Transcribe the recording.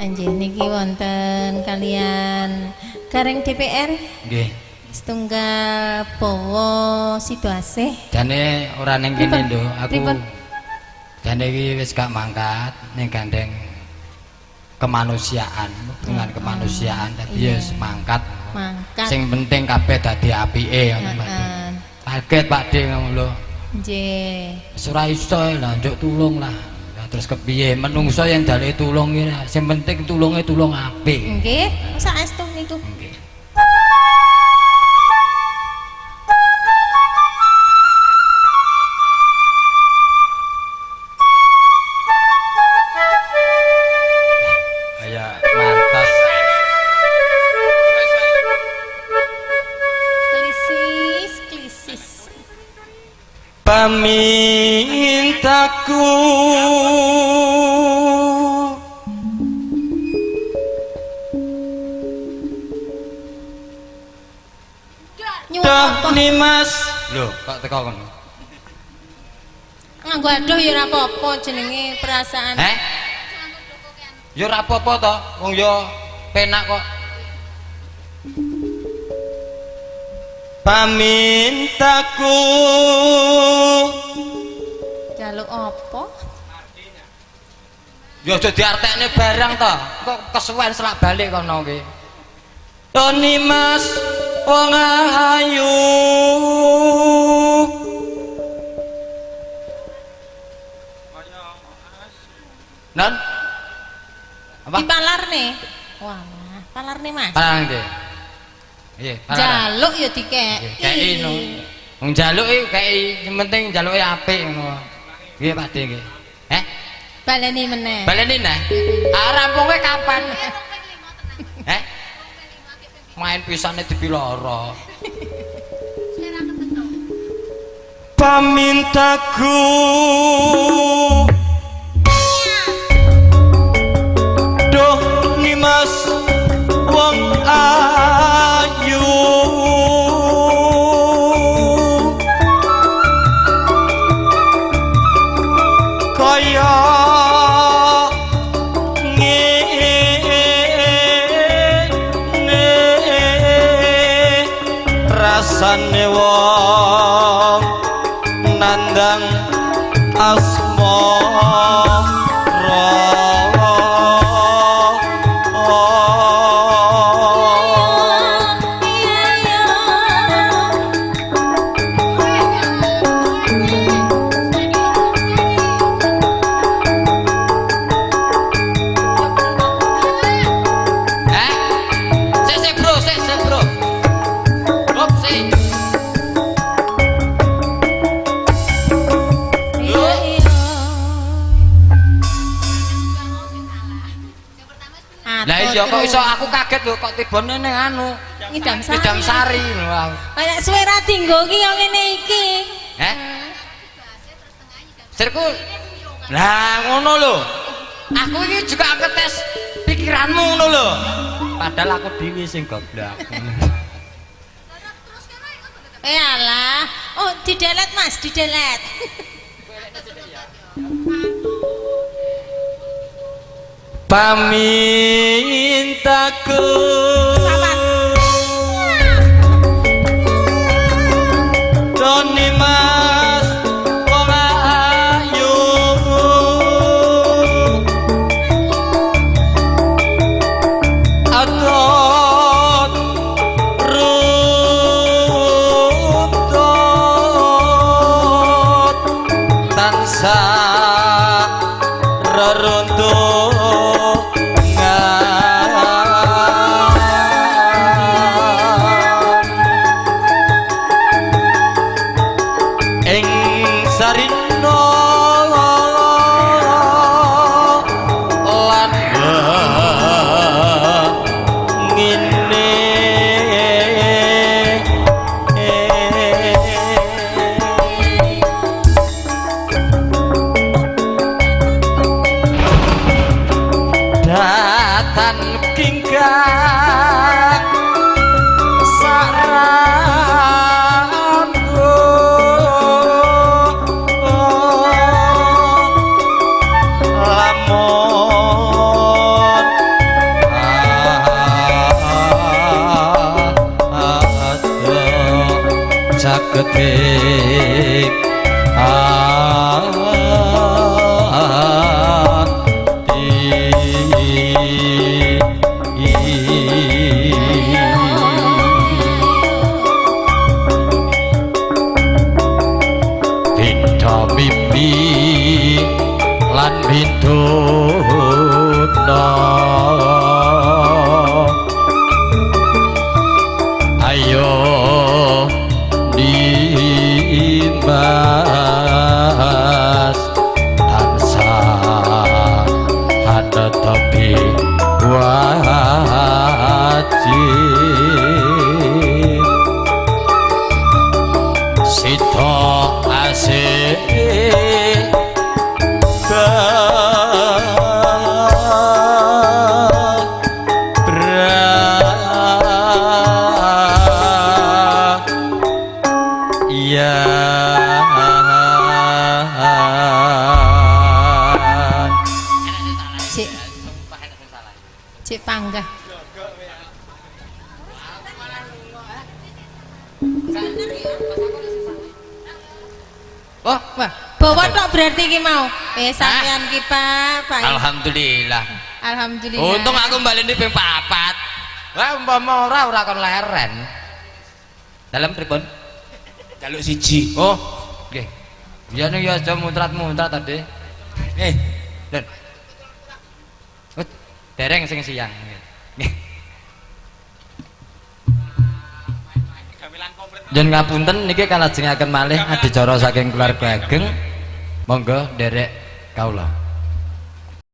Anjih niki wonten kalian Gareng DPR. Nggih. Setunggal bawa Sidoasih. Jane ora ning kene, Nduk. Aku Pripun? Jane iki wis gak mangkat ning gandeng kemanusiaan, hubungan kemanusiaan dadi ya wis mangkat. Mangkat. Sing penting kabeh dadi apike ngono Pak. Kaget Pak De ngono lho. Nggih. Wis ora iso lah njuk tulung lah. Lah terus kepiye menungso yen daleke tulung iki sing penting tulunge tulung apik. Nggih, saestu niku. Nggih. Kayak mantas. Klisis, klisis. Pamintaku Nyuwun apa? Nimas. Lho, kok teko kono? Nganggo aduh ya ora apa-apa jenenge perasaan. Heh? Ya ora apa-apa to, wong ya penak kok. Pamintaku jaluk apa? Ya aja diartekne barang to. Kok kesuwen selak balik kono ki. Toni Mas wong ayu. Non? Apa? Dipalarne. Wah, palarne Mas. Palarne nggih. Nggih, palarne. Jaluk ya dikeki. Keki no. Wong jaluk iki keki, sing penting jaluke apik ngono. Nggih Pak De nggih. Heh? Baleni meneh. Baleni neh. Ah rampunge kapan? Heh? Main pisane dipiloro. Pamintaku doh Nimas wong ayu kaya ngene rasane wong nandang asmara. Lah iya kok iso aku kaget lho kok tibane ning anu Ngidam Sari. Ngidam Sari lho aku. Kayak suwe ra dinggo ki yo ngene iki. Heh? Sirku. Lah ngono lho. Aku iki juga ngetes pikiranmu ngono lho. Padahal aku dhewe sing goblok. Eh alah. Oh, didelet Mas, didelet. Pamintaku Doni Mas wong ayu atot runtut tansah reruntuh lamun ing ati. Beda mimpi lan pidana, ayo Dimas tansah anetepi wajib sida asih Cik. Cik panggah. Oh, Wah, bawa tok berarti ki mau. Sampean ki Pak, Pak. Alhamdulillah. Alhamdulillah. Untung aku baleni ping 4. Lah umpama ora kon leren. Dalem pripun? Jaluk siji. Oh, nggih. Biyen ya aja muntrat-muntrat tadi. Dan. Oh, dereng sing siang. Nggih. Yen ngapunten niki kalajengaken malih adicara saking keluarga ageng. Monggo nderek kawula.